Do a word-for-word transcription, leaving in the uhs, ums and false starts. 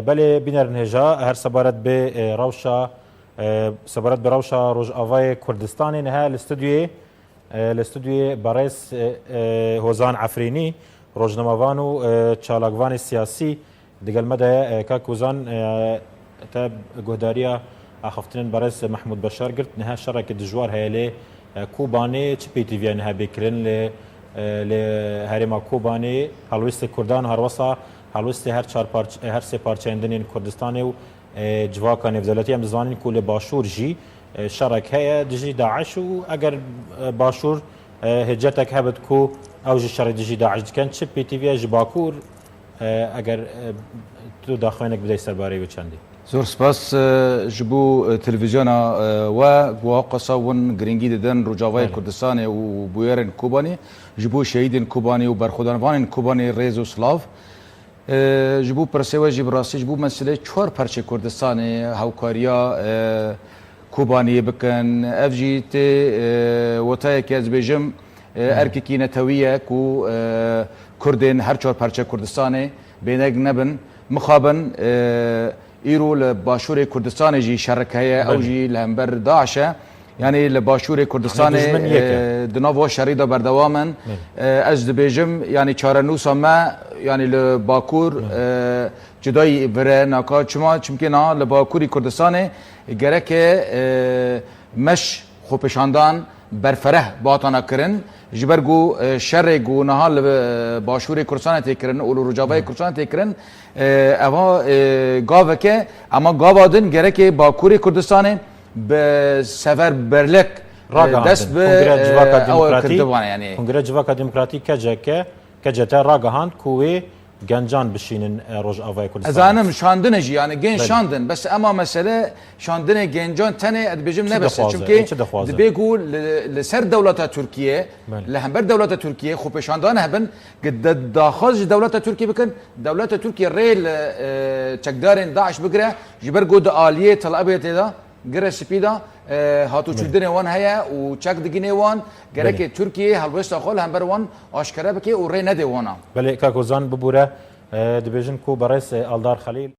Belê bînerin hêja, her sebaret bi, e, rewşa, e, sebaret bi rewşa Rojavayê Kurdistanê niha li stûdyoyê, e, li stûdyoyê berêz, e, e, Hozan Efrînî, rojnamevan û, e, çalakvanê siyasî digel me de ye. E, kak Hozan, e, te guhdariya axaftinên berêz Mehmûd Beşar girt. Niha şereke dijwar heye lê, e, Kobanê çi pêtiviya niha bê kirin li, e, li herêma Kobanê, helwestê Kurdan, herwesa helwestê her çar parç-, her sê parçeyên din yên Kurdistanê û, e, civaka nêvdewletî. Em dizanin ku li Başûr jî, e, şerek heye dijî DAIŞ û eger, e, Başûr, e, hêcetek hebit ku ew jî şerê dijî DAIŞ dikin, çi pêtiviya ji Bakur, e, eger, e, tu daxuyanek bidey serbarê wê çendî? Zor spas, e, ji bo, e, televîzyona, e, we, ku waqasa win girîngî didin Rojavayê Belê. Kurdistanê û bûyerên Kobanê, ji bo şehîdên Kobanê û berxwedanvanên Kobanê rêz û silav. E, ji bo pirsê we jî bi rastî ji bo meselê çar perçê Kurdistanê hewkariya, e, Kobaniyê bikin. Ev jî tê, e, wetayekî ez dibêjim, e, Hmm. erkekî netewî ye ku, e, Kurdên her çar perçe Kurdistanê bêdeng nebin. Mixabin, e, îro li Başûrê Kurdistanê jî şerek heye, ew Belê. jî li hember DAIŞ e. Yanî li Başûrê Kurdistanê, Yanî dijmin yek e. e, di nav wa şerî de berdewam in. Belê. E, ez dibêjim, yanî çarenûsa me, yanî li Bakur, Belê. e, cudayî vire naka. Çima? Çimkî niha li Bakurî Kurdistanê gereke, e, meş xwepêşandan berfereh bihatana kirin. Ji ber ku, e, şerê ku niha li, e, Başûrê Kurdistanê tê kirin û li Rojavayê Kurdistanê tê kirin, e, eva, e, gaveke, ema gava din gerekê Bakurê Kurdistanê bi sefer berlek, e, Ragihandin. dest bi, Kongreya Civaka e, ew Demokratî, kirdivan, yanî. Kongreya Civaka Demokratî, K C K, K C T ragihand ku wê gencan bişînin, e, Rojavayê Kurdistanê. Ez zanim şandine jî, yanî genç Belê. şandin. Bes ema mesele şandinê gencan tenê, ez dibêjim Çi ne bes e. dixwaze? Çimkî E, çi dixwaze? dibê ku li, li ser dewleta Tirkiye, Belê. li hember dewleta Tirkiye xwepêşandan hebin, ki de daxwaz ji dewleta Tirkiye bikin, dewleta Tirkiye rê li, e, çekdarên DAIŞ bigire, ji ber ku di aliyê Tel Abyadê de, Gire Spî de, e, hatûçûdinê wan heye û çek digînê wan. Gerekê Belê. Tirkiye helwesta xwe li hember wan aşkere bike û rê nede wana. Belê, kak Ozan bibûre, e, dibêjin ku berêz, e, Aldar Xelîl.